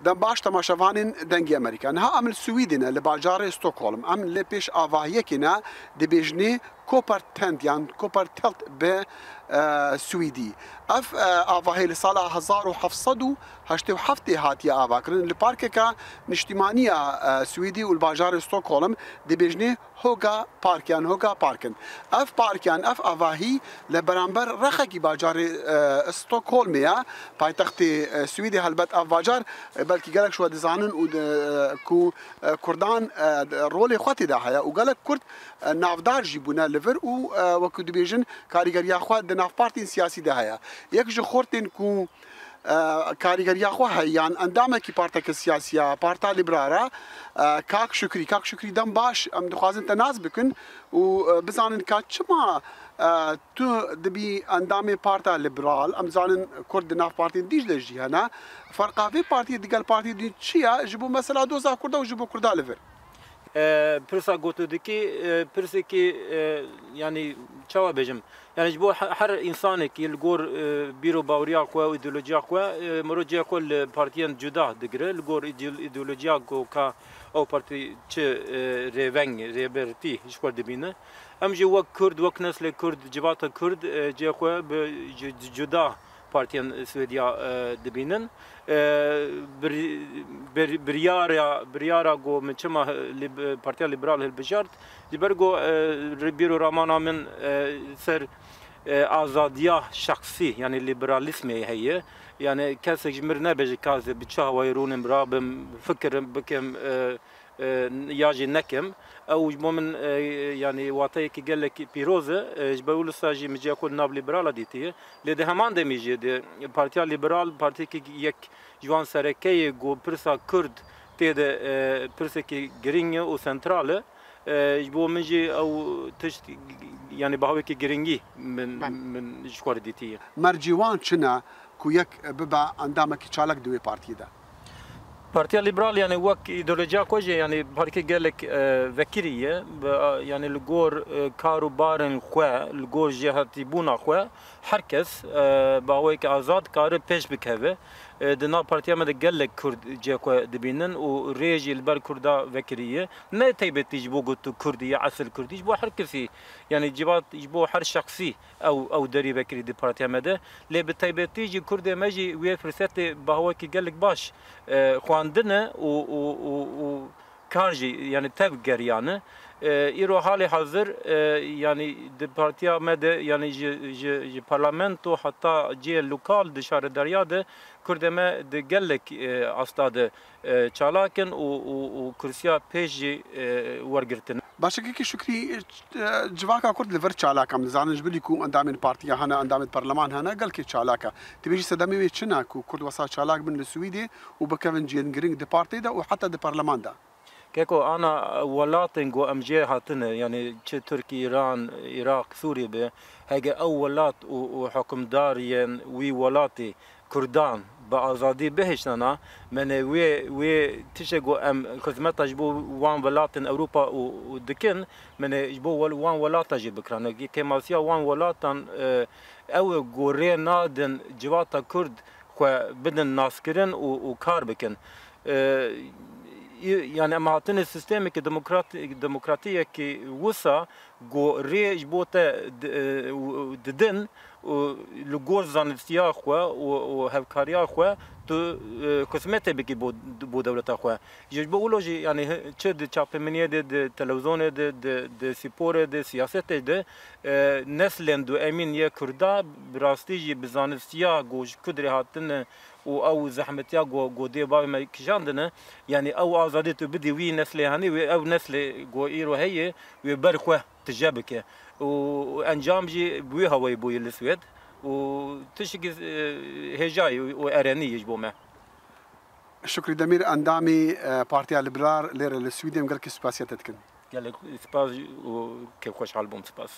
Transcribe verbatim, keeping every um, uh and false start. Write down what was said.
Dem baş temaşevanên Dengê Amerîka. Niha em li Swîdê ne, li bajarê Stockholm. Em li pêş avahiyekê ne, dibêjinê Coppertent yan Coppertält bi, e, Swîdî. Ev, e, avahî li sala hezar û heft sed û heştê û heftê hatiye avakirin. Li parkeke niştîmaniya, e, Swîdî û li bajarê Stockholm dibêjinê Höga Park yan Höga Park in. Ev park yan ev avahî li beramber rexekî bajarê, e, Stockholmê ye, paytextê, e, Swîdê. Helbet ev bajar, e, belkî gelek ji we dizanin û di, e, ku, e, Kurdan, e, rolê xwe tê de heye û gelek Kurd, e, navdar jî bûne li vir û, e, wekî dibêjin karîgeriya xwe di nav partiyên siyasî de heye. Yek ji xortên ku e, karîgeriya xwe heye yan endamekî parteke siyasî ya Parta Liberal e, e, Kak Şukrî. Kak Şukrî dem baş, em dixwazin te nas bikin û, e, bizanin ka çima, e, tu dibî endamê Parta Liberal, em dizanin Kurd di nav partiyên dî de jî hene. Ferqa vê partiyê digel partiyê dî çi ye ji bo mesela doza Kurda û ji bo Kurda li vir? E, pirsa ku tu dikî, e, pirsekî, e, yanî çawa bêjim? Yanî ji bo he-, her însanekî li gor, e, bîr û baweriya xwe û îdeolojiya xwe, e, mirov cihê xwe li partiyên cuda digire, li gor îdeol-, îdeolojiya ku ka ew partî çi, e, rêveng, rêbertî ji xwe dibîne. Em jî wek Kurd, wek neslê Kurd, civata Kurd, e, cihê xwe bi cu-, cu-, cuda partiyên Swêdiya, e, dibînin. E, bir-, bir-, biryara, biryara ku min çima Lib-, Partiya Liberal hilbijart, ji ber ku, e, ri-, bîr û ramana min, e, ser, e, azadiya şexsî, yanî liberalîzmê heye. Yanî kesek ji mir nebêje ka ez ê bi çi hawayê rûnim, rabim, fikirim, bikim, e, e, ya jî nekim. Ew ji bo min, e, yanî wateyekî gelek pîroz e. E, ji ber wisa jî min cihê xwe li nav Liberala dîtiye. Lê di heman demî jî di Partiya Liberal, partiyekî yek ji wan sereke ye ku pirsa Kurd tê de, e, pirsekî girîng e û sentral e. E, ji bo min jî ew tişt, yanî bi hawekî girîngî min, Ben. min ji xwe re dîtiye. Mercê wan çi ne ku yek bibe endamekî çalak di wê partiyê de? Partiya Liberal, yanî wek îdeolojiya xwe jî, yanî partiyeke gelek, e, vekirî ye. Bi, e, yanî li gor, e, kar û barên xwe, li gor jêhatîbûna xwe, her kes, e, bi awayekî azad kare pêş bikeve. E, di nav partiya me de gelek Kurd cihê xwe dibînin û rê jî li ber Kurda vekirî ye. Ne taybetî ji bo ku tu Kurdî ye, esil Kurdî, ji bo her kesî, yanî civat ji bo her şexsî ew, ew derî vekirî di partiya me de. Lê bi taybetî jî Kurdê me jî wê firsetê bi awayekî gelek baş, e, xwendine û, û, û, û kar jî, yanî tev geriyane. E, îro halê hazir, e, yanî di partiya me de, yanî ji, ji, ji parlamento heta cihê lokal di şaredariya de Kurdê me di gelek, e, asta de, e, çalak in û, û, û kursiya pêş jî, e, wergirtine. Başekekî Şukrî, e, civaka Kurd li vir çalak e. Em dizanin ji bilî ku endamên partiya hene, endamên parleman hene, gelkî çalak e. Tu bêjî sedemê wê çi ne ku Kurd wesa çalak bin li Swîdê û bikevin cihên girîng di partiyê de û heta di parleman de? Keko, ana welatên ku em jê hatine, yanî çi Tirkî, Îran, Iraq, Sûrî be, hege ew welat û, û hukimdariyên wî welatî Kurdan bi azadî bihiştana, menê wê, wê tiştê ku em xizmeta ji bo wan welatên Ewropa û, û dikin, menê ji bo wel-, wan welata jî bikirane. Kêmasiya wan welatan, e, ew e ku rê nadin civata Kurd xwe bidin naskirin û, û kar bikin. E, î-, yanî em hatine sîstemekî demokrat-, demokratiyekî wisa ku rê ji bo te di-, e, didin û li gor zanistiya xwe û, û hevkariya xwe tu, e, xizmetê bikî bo, bo dewleta xwe. Ji bo wilo jî, yanî, hi-, çi di çapemeniyê de, di televîzyonê de, di, di sporê de, siyasetê de, e, neslên duemîn yê Kurda bi rastî jî bi zanistiya ku ji Kudrê hatine û ew zehmetiya ku, ku dê bavê me kişandine, yanî ew azadî tu bidî wî neslê henî, wê ew neslê ku îro heye, wê ber xwe tije bike. Û encam jî bi wî hawayî bûye li Swêd û tiştekî, e, hêjayî û, û erenî ye ji bo me. Şukrî Demîr, endamî, e, Partiya Liberal lêre li Swîdê, em gelekî spasiya te dikin. Gelek spas û kêfxweşhal bûm, spas.